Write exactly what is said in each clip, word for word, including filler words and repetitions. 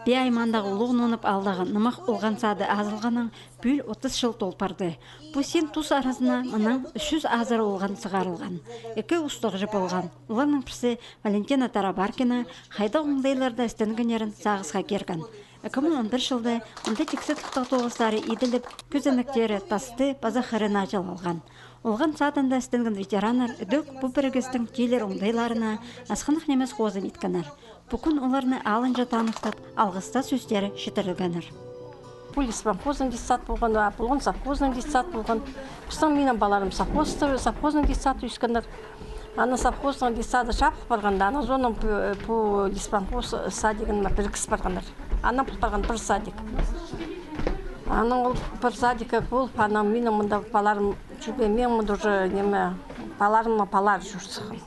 Пее аймаандағы Улуғ Нонап аалдағы нымах олған сады азылғаннаң пӱӱл отыс чыл тол парды. Пу син тус аразына мынаң ӱс чӱс азыра олған сығарылған. Ікі устағҷы полған. Оларның пірсі Валентина Тарабаркина хайдағ оңдайларда істенгеннерін сағысха кирген. Ікі муң он пір чылда мында тиксі тыхтағ тоғыстары иділіп, кӧзенектері, тасты паза хырына чылалған. Олған садында істенген ветераннар ідӧк пу пірігістің тилер оңдайларына асхынах нимес хозым иткеннер. Пу кӱн оларны алынҷа таныхтап, алғыстас сӧстері читірілгеннер. Пу леспромхозның детсад полған, а полған совхозның детсад полған. Пістің минің палаларым совхозта, совхозның детсады ӧскеннер. Аны совхозның детсады чабыл парғанда, аның соонаң пу, пу леспромхоз садигін піргіс парғаннар. Анаң пол парған пір садик. Анаң ол пір садикке полып, анаң минің мында палаларым чӱгем, мин мында уже, ниме, палаларымның палалары чӧр сыххан.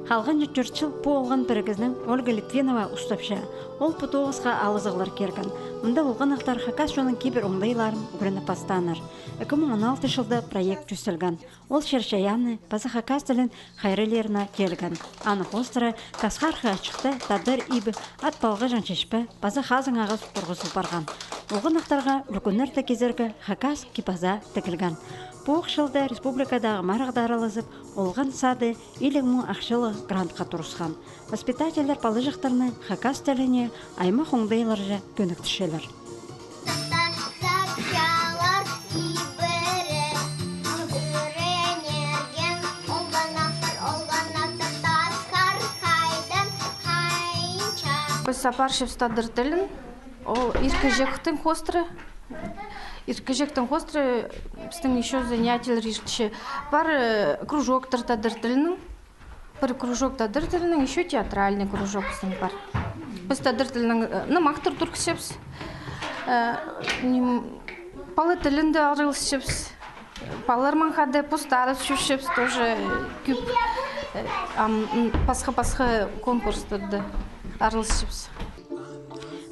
Халғанҷы тӧрт чыл пу олған пірігізін Ольга Литвинова устапча. Ол пу тоғысха алызығлар кирген. Мында олғаннахтар хакас чонның кибір оңдайларын ӱгреніп пастааннар. Ікі муң он алты чылда проект тӧстелген. Ол чир-чайаанны паза хакас тілін хайраллирына тирілген. Аны хоостыра Кас-Харха ачыхта тадар ибі, ат палғаҷаң чечпе паза хазың ағас турғызыл парған. Олғаннахтарға ӱлӱкӱннерде кизерге хакас кип-аза тігілген. Пу ох чылда республикадағы марығда аралазып, олған сады илиг муң ахчалығ грантха турысхан. Воспитательлер палаҷахтарны хакас тіліне аймах оңдайларҷа кӧніктірчелер. Піс апарчабыс тадар тілін, ол ир кічіктең хоостыра. Ир кічіктең хоостыра пістің ещё занятиелер иртче. Пар, э, кружоктар тадар тілінің. Пір кружок тадар тілінің, ещё театральный кружок пістің пар. Піс тадар тілінің, э, нымахтар турғысчабыс. Э, ним, пала тілінде араласчабыс. Палаларнаң хада постарып чӧрчебіс, тоже кӧп, э, ам, м, пасха-пасха конкурстарда араласчабыс.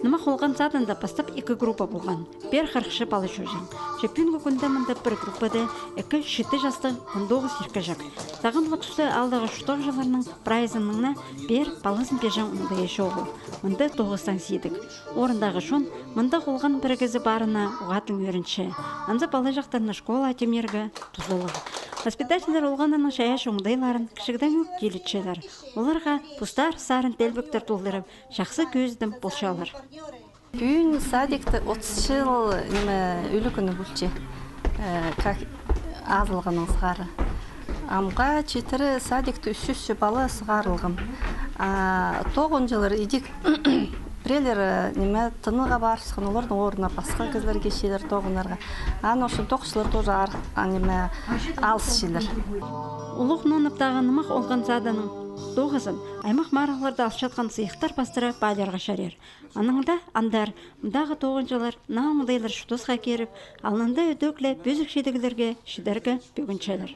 Нымах олған садында пастап ікі группа полған. Пеер хырыхча пала чӧрҷең. Че пӱӱнгі кӱнде мында пір группада ікі читі частығ он тоғыс ир кічік. Сағамғы туста аалдағы чуртағҷыларның прайзының на пеер палазын пирҷең оңдайы чоғыл. Мында тоғыстаң сидік. Орындағы чон мындағ олған пірігізі парына уғаа тың ӧрінче. Анзы палаҷахтарны школаа тимнирге тузалығ. Воспитательлер олғаннарның чайаачы оңдайларын кічігдең ӧк тилетчелер. Оларға постар сарын теелбектер толдырып, чахсы кӧзідім полчалар. Пӱӱн садикте отыс чыл, ниме, ӱлӱкӱні полча, э, как азылғаннаң сығара. Амға читіре садикте ӱс чӱс пала сығарылған. А тоғынҷылар идӧк пірелері, ниме, тынығға парысхан, оларның орнына пасха кізілер килчелер тоғынарға. Аның ӱчӱн тоғысчылар тоже ар-, а, ниме, алысчалар. Улуғ Нонаптағы нымах олған садының тоғызын аймах марығларда алчатхан сыйыхтар пастыра паалирға чарир. Анаң даа андар мындағы тоғынҷылар наа оңдайлар чуртасха киріп, алнында ідӧк ле пӧзік чидіглерге читерге пӧгінчелер.